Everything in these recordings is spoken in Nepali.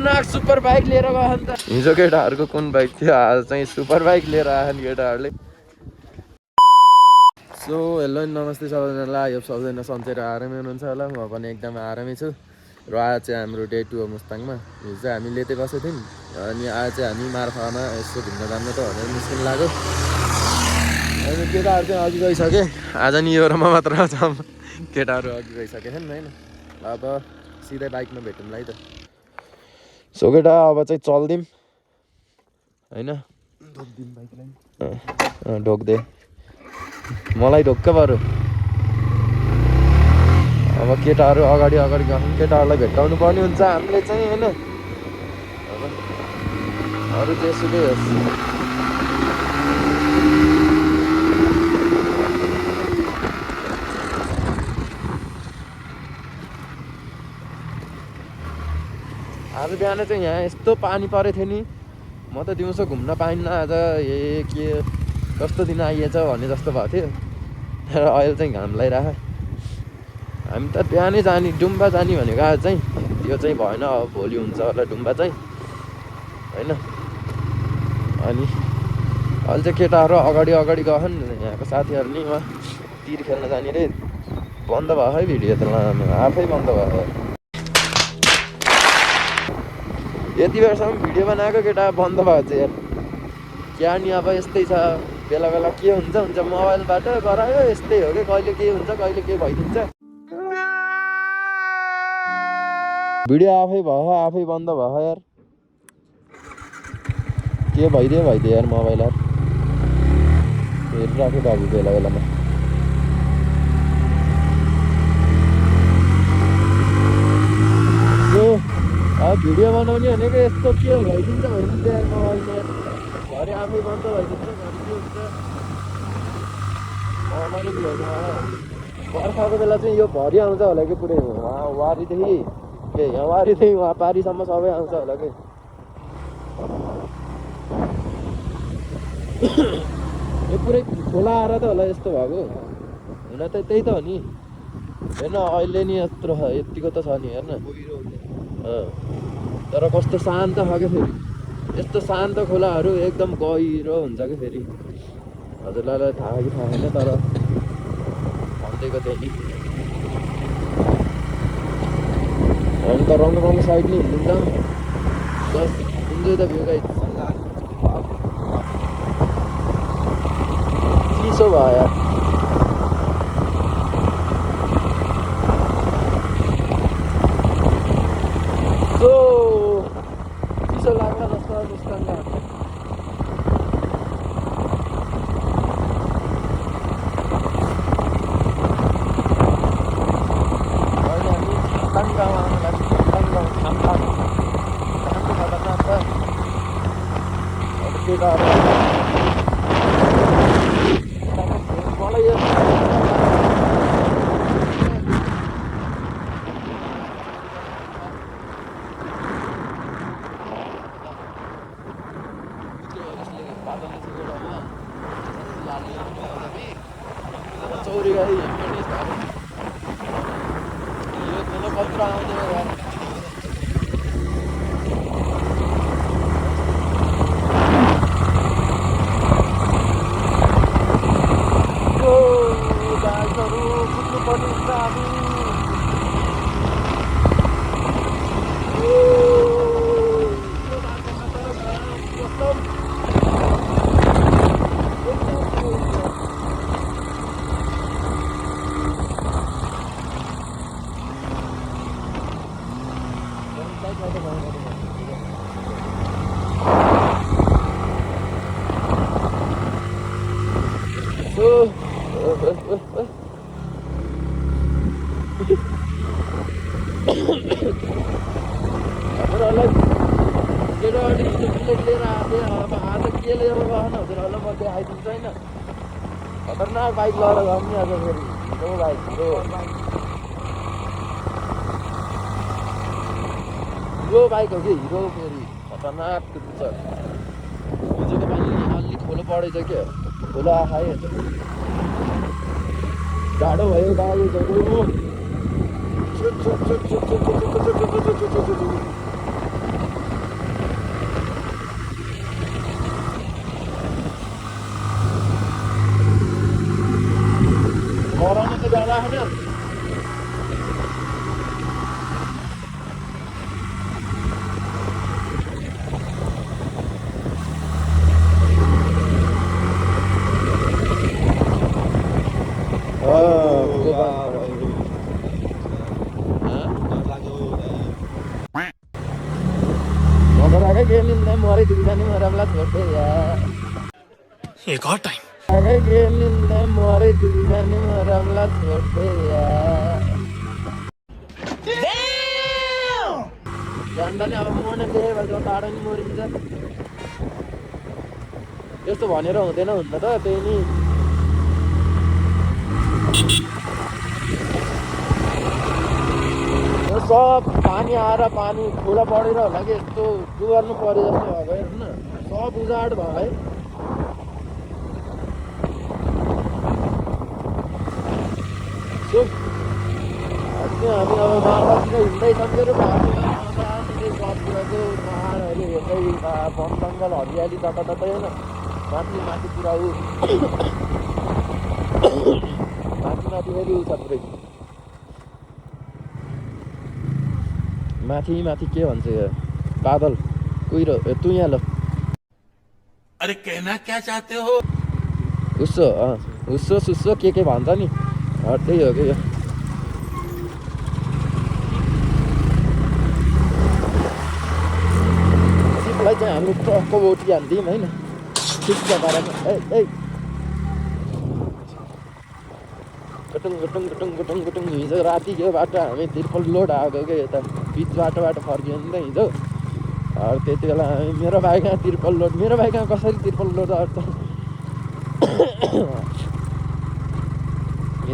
खतरनाक सुपर बाइक लिएर गयो नि त। हिजो केटाहरूको कुन बाइक थियो, आज चाहिँ सुपर बाइक लिएर आयो नि केटाहरूले। सो हेलो नमस्ते सबैजनालाई, यो सबैजना सन्चै र आरामै हुनुहुन्छ होला। म पनि एकदम आरामै छु। र आज चाहिँ हाम्रो डे 2 हो मुस्ताङमा। हिजो चाहिँ हामी लेते बसेको थियौँ अनि आज चाहिँ हामी मार्फामा यसो घुम्न जानु त भनेर निस्किन लाग्यो। अनि केटाहरू चाहिँ अघि गइसके। आज नि यो र म मात्र छौँ, केटाहरू अघि गइसकेछन् होइन। अब सिधै बाइकमा भेटौँला है त। सो केटा अब चाहिँ चल्दिउँ होइन, ढोक्दे मलाई ढोक्क बरु। अब केटाहरू अगाडि अगाडि गयौँ, केटाहरूलाई भेट्टाउनु पर्ने हुन्छ हामीले चाहिँ होइन। अब अरू जेसुकै होस्। आज बिहान चाहिँ यहाँ यस्तो पानी परेको थियो नि, म त दिउँसो घुम्न पाइन्न आज। के कस्तो दिन आइएछ भन्ने जस्तो भएको थियो। तर अहिले चाहिँ घाम लगाइरहेको। हामी त बिहानै जाने, डुम्बा जाने भनेको आज चाहिँ। त्यो चाहिँ भएन, अब भोलि हुन्छ होला डुम्बा चाहिँ होइन। अनि अहिले चाहिँ केटाहरू अगाडि अगाडि गएछन्। यहाँको साथीहरू नि उहाँ तिर खेल्न जाने रे। बन्द भयो है भिडियो त, आफै बन्द भयो। यति बेरसम्म भिडियो बनाएको केटा बन्द भएको छ यार। क्या नि अब यस्तै छ, बेला बेला के हुन्छ मोबाइलबाट गरायो। यस्तै हो कि कहिले के हुन्छ कहिले के भइदिन्छ। भिडियो आफै भयो, आफै बन्द भयो यार। के भइदियो यार मोबाइल यार। हेरिराख्यो बाबु बेला बेलामा। अब भिडियो बनाउने भनेको यस्तो के भइदिन्छ यार मोबाइलमा। घरि आफै बन्द भइदिन्छ, घरि के हुन्छ। बर्खाको बेला चाहिँ यो भरि आउँछ होला कि पुरै वारीदेखि यहाँ वारीदेखि वहाँ पारीसम्म सबै आउँछ होला कि। यो पुरै खोला आएर त होला यस्तो भएको। हुन त त्यही त हो नि। हेर्न अहिले नि यत्रो यतिको त छ नि हेर्न। तर कस्तो शान्त छ क्या फेरि। यस्तो शान्त खोलाहरू एकदम गहिरो हुन्छ कि फेरि। हजुरलाई थाहा कि थाहा छैन, तर भनिदिएको थिएँ नि। हामी त रङ साइड नै हिँडिन्छ। Just enjoy the view guys. चिसो भयो यार। चिसो लाग्ला जस्तो मुस्ताङमा। चौरी गाई यो ठुलो कत्रो आउँदैन यार। गाईहरू कुद्नु पर्ने हुन्छ हामी। हजुरहरूलाई केटाहरूले हिजो बुलेट लिएर आएको थिएँ। अब आज के लिएर गएन हजुरहरूलाई म देखाइदिन्छु होइन। खतरनाक बाइक लिएर गयो नि आज फेरि। हिरो बाइक, हिरो बाइक हो कि हिरो फेरि खतरनाक कुद्छ। हिजोको पानी अलि खोलो परेछ क्या, खोलो आयो। जाडो भयो गाडीहरू। गेलिँदा मरै दुईजना मरमला छोड्दै एक और टाइम गेलिँदा मरै दुईजना मरमला छोड्दै जान्दा नि अब मर्न देखेको भए टाढो नि मरिन्छ त्यस्तो भनेर हुँदैन हुन्न त त्यही नि सब पानी आएर पानी खोला बढेर होला कि यस्तो डुबार्नु पऱ्यो जस्तो भएको हेर्नु न सब उजाड भयो है हामी अब मालबारीतिर हिँड्दै सम्झेर सबतिरको पाहाडहरू हेर्दै वन जङ्गल हरियाली जताततै होइन माथि माथि पुरा माथि माथि फेरि छ पुरै माथि माथि के भन्छ बादल कुहिरो तु यहाँ ल अरे कहना क्या चाहते हो हुस्सो हुस्सो सुस्सो के भन्छ नि त्यही हो कि यो सिपलाई चाहिँ हाम्रो ट्रकको बोटी हालिदिउँ होइन ठिक छ पारामा ए गुटुङ गुटुङ गुटुङ गुटुङ गुटुङ हिजो राति यो बाटो हामी तिर्पल लोड आएको क्या यता बिच बाटोबाट फर्कियो नि त हिजो त्यति बेला हामी मेरो बाइकमा तिर्पल लोड मेरो बाइकमा कसरी तिर्पल लोड आउँछ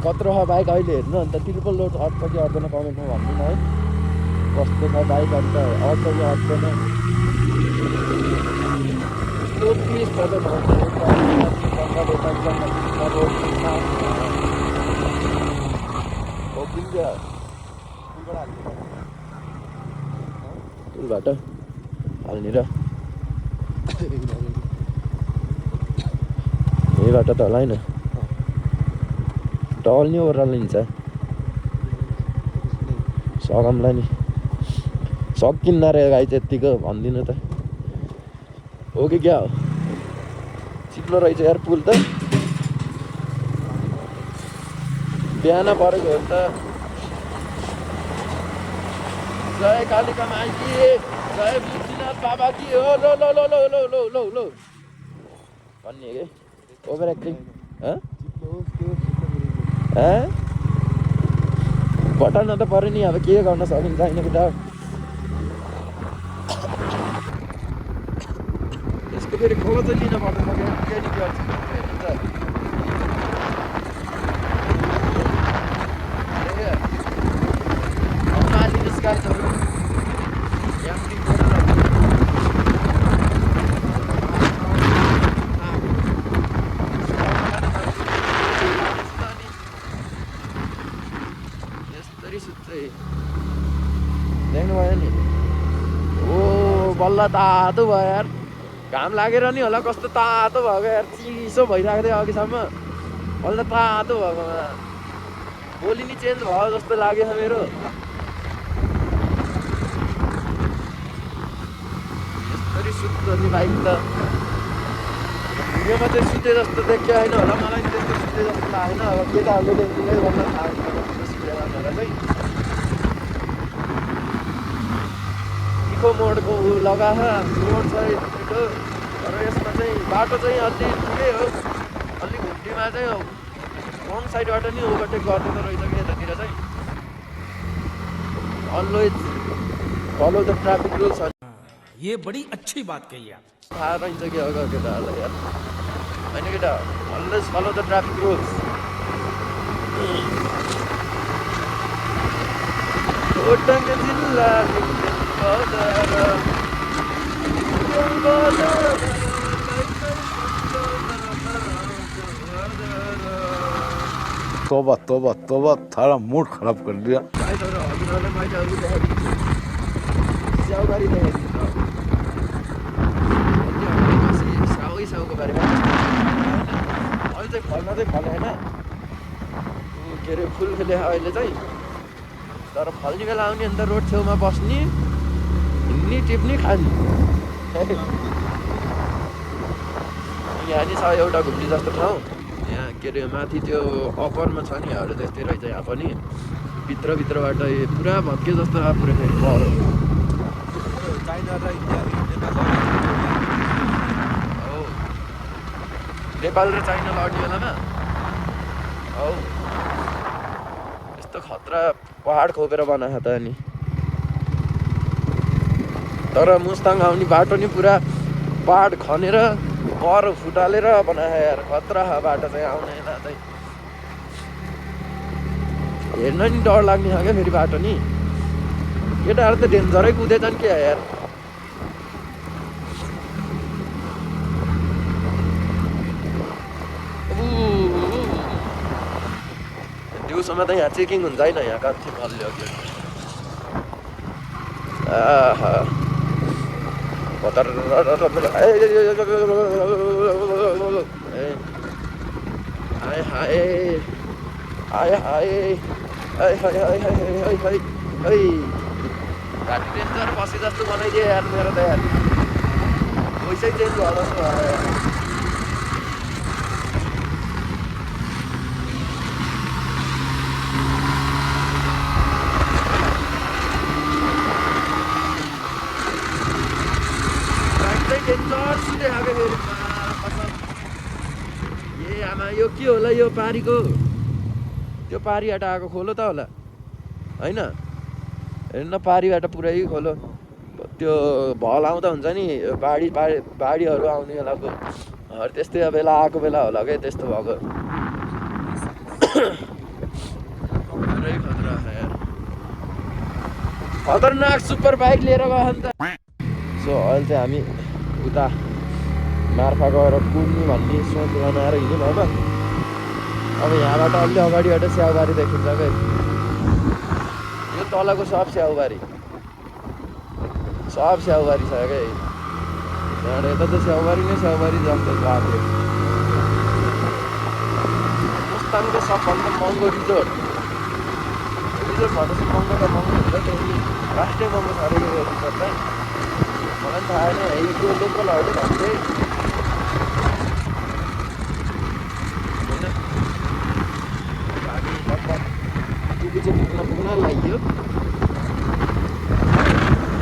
कत्रो छ बाइक अहिले हेर्नु अन्त तिर्पल लोड अट्छ कि अट्दैन कमेन्टमा भनिदिनु है कस्तो छ बाइक अन्त अट्छ कि अट्दैन यस्तो पिस पुलबाट हाल्ने र यहीबाट त होला होइन डल्ने ओह्रालो हिँड्छ सगमलाई नि सकिन्न रे गाई त्यत्तिको भनिदिनु त हो कि क्या हो चिप्लो रहेछ यार पुल त बिहान परेको हो त जय कालिका माइकी जय बुद्धिनाथ बाबा की हो लो लो लो लो लो लो लो लो भन्ने के ओभर एक्टिङ बटाउन त पऱ्यो नि अब के गर्न सकिन्छ होइन केटा यसको फेरि खोलो चाहिँ लिन पर्छ म के नि गर्छु देख्नु भयो नि ओ बल्ल तातो भयो यार घाम लागेर नि होला कस्तो तातो भएको यार चिसो भइरहेको थियो अघिसम्म बल्ल तातो भएको भोलि नि चेन्ज भयो जस्तो लाग्यो मेरो यसरी सुत्नु नि बाइक त भिडियोमा चाहिँ सुते जस्तो देख्यो होइन होला मलाई त्यस्तो सुते जस्तो लागेन अब केटाहरूले देखिँदै गर्न थालेको सुतेर चाहिँ मोडको लगा मोड छ छिटो तर यसमा चाहिँ बाटो चाहिँ अलि ठुलै हो अलि घुम्टीमा चाहिँ रङ साइडबाट नि ओभरटेक गर्दैन रहेछ कि यतातिर चाहिँ always follow the traffic rules ये बड़ी अच्छी बात कही आप थाहा रहन्छ कि अब केटाहरूलाई यार होइन केटा always follow the traffic rules जिल्ला तोबा तोबा तोबा थारा मूड खराब कर दिया साउको बारेमा अहिले चाहिँ फल्न चाहिँ फलेन के अरे फुल खेले अहिले चाहिँ तर फल्ने बेला आउने अन्त रोड छेउमा बस्ने हिँड्ने टिप्ने खाने यहाँ नि छ एउटा घुम्ने जस्तो ठाउँ यहाँ के अरे माथि त्यो अप्परमा छ निहरू त्यस्तै रहेछ यहाँ पनि भित्रबाट पुरा भत्के जस्तो पुरै पर चाइना र इन्डिया नेपाल र चाइना लड्ने बेलामा हौ यस्तो खतरा पहाड खोपेर बनाएको त अनि तर मुस्ताङ आउने बाटो नि पुरा पहाड खनेर कर फुटालेर बनायो यार खतरा बाटो चाहिँ आउने यता चाहिँ हेर्न नि डर लाग्ने छ क्या फेरि बाटो नि केटाहरू त डेन्जरै कुदेछन् क्या यार दिउँसोमा त यहाँ चेकिङ हुन्छ होइन यहाँ कति मल्यो घाटी डेन्जर बसी जस्तो बनाइदियो यार मेरो त यार पैसै चेन्ज भयो जस्तो भयो यार ए आमा यो के होला यो पारीको त्यो पारीबाट आएको खोलो त होला होइन हेर्न पारीबाट पुरै खोलो त्यो भल आउँदा हुन्छ नि बाढीहरू आउने बेलाको त्यस्तै बेला आएको बेला होला क्या त्यस्तो भएको पुरै खतरा यार खतरनाक सुपर बाइक लिएर गयो नि त सो अहिले चाहिँ हामी उता मार्फा गएर कुद्नु भन्ने सोच बनाएर हिँड्यौँ होइन अब यहाँबाट अलि अगाडिबाट स्याउबारी देखिन्छ क्या यो तलको सब स्याउबारी छ क्या यहाँबाट यता त स्याउबारी नै स्याउबारी जस्तो गएको मुस्ताङको सबभन्दा महँगो रिजोर्ट भन्दा चाहिँ महँगो त महँगो हुन्छ किनकि राष्ट्रै महँगो छ अरे यो रिजोर्ट चाहिँ मलाई थाहा छैन यो लोकलहरूले भन्थे हामी लगभग पुग्न लाग्यो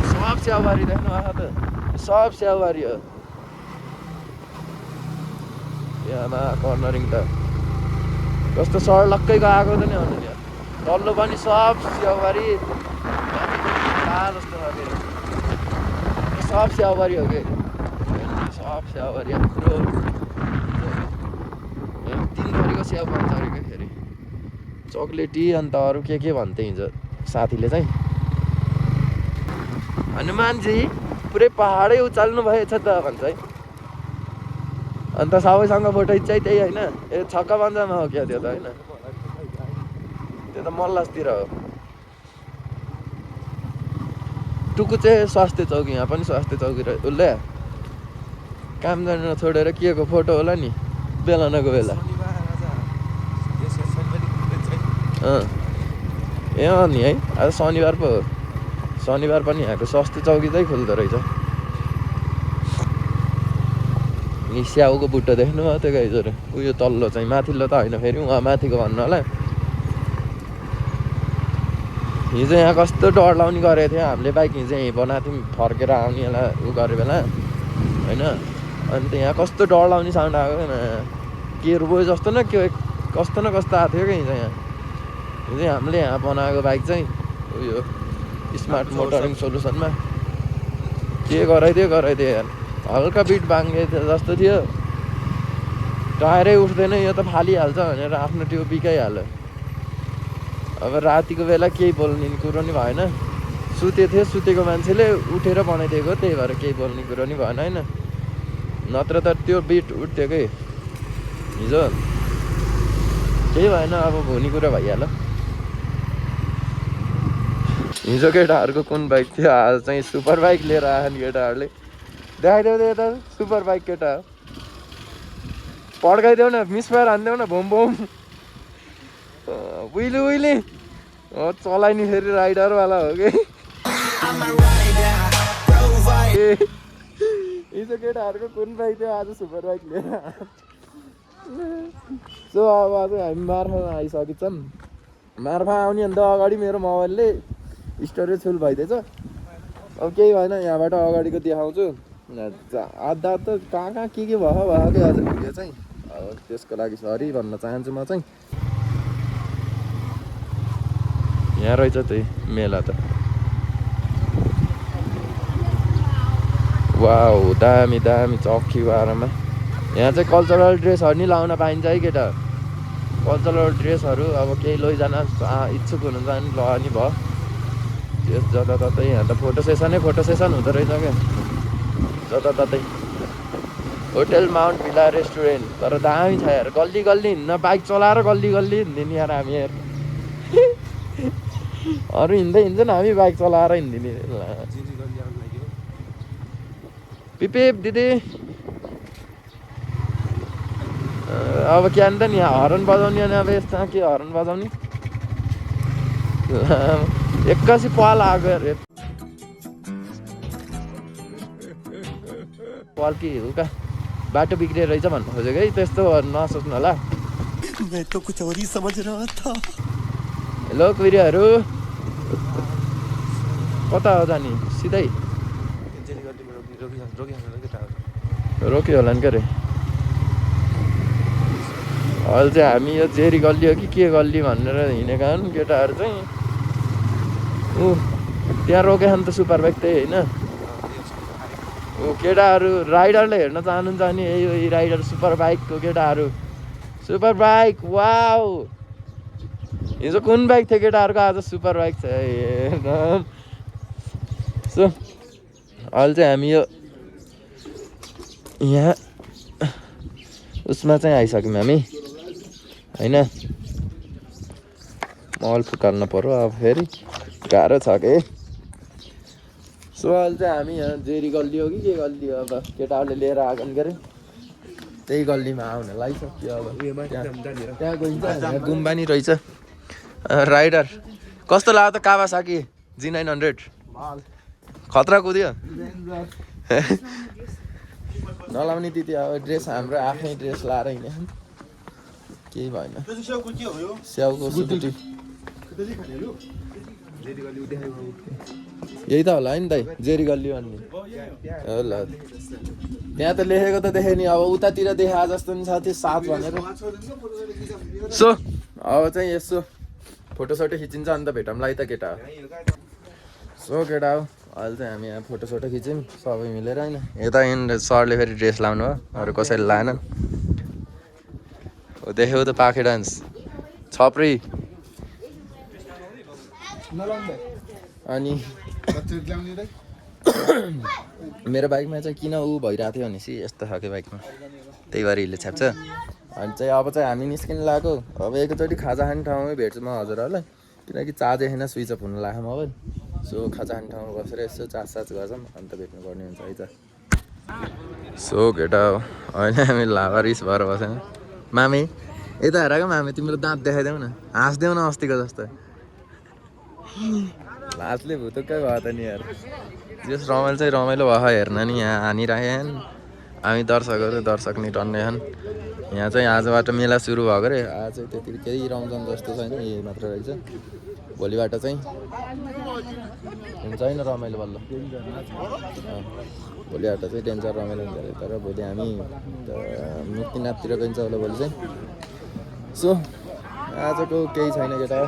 सब स्याउबारी देख्नु आएको त सब स्याउबारी हो यहाँमा कर्नरिङ त कस्तो सडलक्कै गएको त नि आउनु यहाँ तल्लो पनि सब स्याउबारी जस्तो छ फेरि सब स्याउबारी हो कि सब स्याउबारी पुरो तिन थरीको स्याउ पाउँछ अरे क्या फेरि चक्लेटी अन्त अरू के भन्थे हिजो साथीले चाहिँ हनुमानजी पुरै पहाडै उचाल्नु भएछ त भन्छ है अन्त सबैसँग फोटो चाहिँ त्यही होइन ए छक्का बन्जामा हो क्या त्यो त होइन त्यो त मल्लासतिर हो टुकु चाहिँ स्वास्थ्य चौकी यहाँ पनि स्वास्थ्य चौकी उसले काम गर्न छोडेर के को फोटो होला नि बेलानको बेला ए नि है आज शनिबार पो हो शनिबार पनि यहाँको स्वास्थ्य चौकी चाहिँ खुल्दो रहेछ यी स्याउको बुट्टा देख्नु भयो त्यो गाइजहरू उयो तल्लो चाहिँ माथिल्लो त होइन फेरि उहाँ माथिको भन्नु होला हिजो यहाँ कस्तो डर लाउने गरेको थियो हामीले बाइक हिजो यहीँ बनाएको थियौँ फर्केर आउने बेला उ गरे बेला होइन अन्त यहाँ कस्तो डर लाउने साउन्ड आएको के रोयो जस्तो न के कस्तो न कस्तो आएको थियो क्या हिजो यहाँ हिजो हामीले यहाँ बनाएको बाइक चाहिँ उयो स्मार्ट मोटरिङ सोल्युसनमा के गराइदियो यार हल्का बिट बाङ्गे जस्तो थियो टायरै उठ्दैन यो त फालिहाल्छ भनेर आफ्नो ट्युब बिकाइहाल्यो अब रातिको बेला केही बोल्ने कुरो नि भएन सुतेको मान्छेले उठेर बनाइदिएको त्यही भएर केही बोल्ने कुरो नि भएन होइन नत्र त त्यो बिट उठ्थ्यो कि हिजो केही भएन अब हुने कुरा भइहाल्यो हिजो केटाहरूको कुन बाइक थियो आज चाहिँ सुपर बाइक लिएर आयो नि केटाहरूले देखाइदेऊ त यता सुपर बाइक केटा पड्काइदेऊ न मिसफायर हानिदेऊ न भोम उहिले चलाइने फेरि राइडरवाला हो कि हिजो केटाहरूको कुन बाइक थियो आज सुपर बाइक लिएर सो अब आज हामी मार्फामा आइसकेछौँ मार्फा आउने अन्त अगाडि मेरो मोबाइलले स्टोरेज फुल भइदिएछ अब केही भएन यहाँबाट अगाडिको देखाउँछु आधा त कहाँ कहाँ के भयो कि आज भिडियो चाहिँ अब त्यसको लागि सरी भन्न चाहन्छु म चाहिँ। यहाँ रहेछ त्यही मेला त। वाउ दामी दामी चौकीबारमा यहाँ चाहिँ कल्चरल ड्रेसहरू नि लाउन पाइन्छ है केटा। कल्चरल ड्रेसहरू अब केही लैजान इच्छुक हुनुहुन्छ भने ल नि भयो। त्यस जताततै यहाँ त फोटो सेसन हुँदो रहेछ क्या जताततै। होटल माउन्ट भिला रेस्टुरेन्ट तर दामी छ यार। गल्ली गल्ली हिँड्न बाइक चलाएर गल्ली गल्ली हिँड्दिने यार हामी यार। अरू हिँड्छन् हामी बाइक चलाएर हिँड्दिने। पिपिप दिदी अब क्या नि त नि हर्न बजाउने अनि अब यस्तो के हर्न बजाउने। एक्कासी पाल आएको अरे पाल के हो का बाटो बिग्रिएर रहेछ भन्नु खोजेको है। त्यस्तो नसोच्नु होला। मैं तो कुछ और ही समझ रहा था। हेलो कुहिरेहरू कता हो जाने सिधै रोक्यो होला नि के अरे। अहिले चाहिँ हामी यो जेरी गल्ली हो कि के गल्ली भनेर हिँडेका हुन् केटाहरू चाहिँ। त्यहाँ रोकेछ नि त सुपर बाइक त्यही होइन। केटाहरू राइडरले हेर्न चाहनुहुन्छ भने यही राइडर सुपर बाइकको केटाहरू। सुपर बाइक वाउ हिजो कुन बाइक थियो केटाहरूको आज सुपर बाइक छ हेर्न। सो अहिले चाहिँ हामी यो यहाँ उसमा चाहिँ आइसक्यौँ हामी होइन। मल फुकाल्नु पर्यो अब फेरि गाह्रो छ कि। सो अहिले चाहिँ हामी यहाँ जेरी गल्ली हो कि के गल्ली हो अब केटाहरूले लिएर आएको के अरे त्यही गल्लीमा आउन लागिसक्यो अब। त्यहाँ गइन्छ यहाँ गुम्बा नि रहेछ। राइडर कस्तो लाग्यो त कावासाकी G900 खतरा कुद्यो। नलाउने दिदी अब ड्रेस हाम्रो आफ्नै ड्रेस लाएर हिँड्ने केही भएन। स्याउको सुकुटी यही त होला है नि दाइ जेरी गल्ली भन्ने होला। त्यहाँ त लेखेको त देखेँ नि अब उतातिर देखा जस्तो नि छ त्यो 7 भनेर। सो अब चाहिँ यसो फोटोसोटो खिचिन्छ अन्त भेटौँला है त केटा। सो केटा हो अहिले चाहिँ हामी यहाँ फोटोसोटो खिच्यौँ सबै मिलेर होइन। यता सरले फेरि ड्रेस लाउनु हो अरू कसैले लाएन। देख्यौ त पाखे डान्स छप्री। अनि मेरो बाइकमा चाहिँ किन ऊ भइरहेको थियो भनेपछि यस्तो खालको बाइकमा त्यही भएर हिले छ्याप्छ। अनि चाहिँ अब चाहिँ हामी निस्किनु लागेको। अब एकचोटि खाजा खाने ठाउँमै भेट्छु म हजुरहरूलाई किनकि चार्जै छैन स्विच अफ हुनु लाग्यो मोबाइल। सो खाजा खाने ठाउँमा बसेर यसो चार्ज गर्छौँ अन्त भेट्नुपर्ने हुन्छ है त। सो केटा हो अहिले हामी लाभा रिस भएर बसेन। मामे यता हेर क्या मामे तिम्रो दाँत देखाइदेऊ न हाँस्देऊ न अस्तिको जस्तो। लास्टले भुतुक्कै भयो त नि यार। जस रमाइलो चाहिँ रमाइलो भयो हेर्न नि यहाँ हानिरहेछन् हामी दर्शक नि टन्नेछन्। यहाँ चाहिँ आजबाट मेला सुरु भएको अरे। आज चाहिँ त्यति केही रमझम जस्तो छैन यही मात्र रहेछ। भोलिबाट चाहिँ हुन्छ होइन रमाइलो बल्ल। भोलिबाट चाहिँ डेन्जर रमाइलो हुन्छ अरे। तर भोलि हामी मुक्तिनाथतिर गइन्छ होला भोलि चाहिँ। सो आजको केही छैन केटा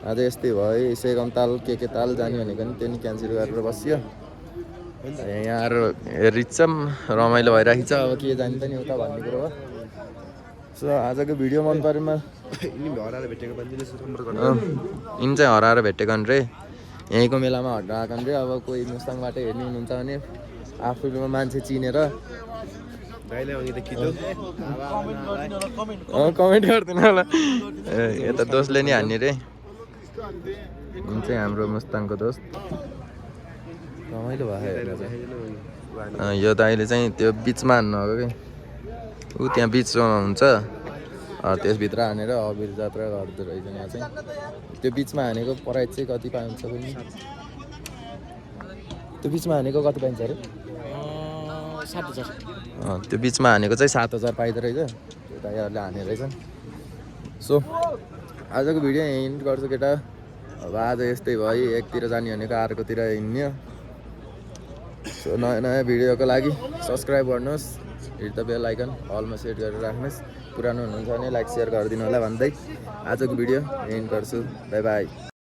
आज यस्तै भयो। सेगम ताल के ताल जाने भनेको नि त्यो नि क्यान्सल गरेर बसियो। यहाँ रिचम रमाइलो भइरहेको छ अब के जाने त नि उता भन्ने कुरो हो। सो आजको भिडियो मन परेमा यिनी चाहिँ हराएर भेटेको रे यहीँको मेलामा हटाएको रे। अब कोही मुस्ताङबाट हेर्ने हुनुहुन्छ भने आफ्नो मान्छे चिनेर कमेन्ट गरिदिनु होला। यता दोस्तले नि हान्ने रे जुन चाहिँ हाम्रो मुस्ताङको दोस्त रमाइलो भयो। यो दाइले चाहिँ त्यो बिचमा हान्नु भएको कि ऊ त्यहाँ बिचमा हुन्छ त्यसभित्र हानेर अबिर जात्रा गर्दो रहेछ। यहाँ चाहिँ त्यो बिचमा हानेको प्राइस चाहिँ कति पाइन्छ पनि त्यो बिचमा हानेको कति पाइन्छ अरे 7,000। त्यो बिचमा हानेको चाहिँ 7,000 पाइदो रहेछ त्यो दाइहरूले हाने रहेछन्। सो आजको भिडियो यहीँ इन्ड गर्छु केटा। अब आज यस्तै भयो एकतिर जाने भनेको अर्कोतिर हिँड्ने सो नयाँ नयाँ भिडियोको लागि सब्सक्राइब गर्नुहोस्, हिट द बेल आइकन अलमा सेट गरेर राख्नुहोस्। पुरानो हुनुहुन्छ भने लाइक सेयर गरिदिनु होला भन्दै आजको भिडियो एन्ड गर्छु। By by.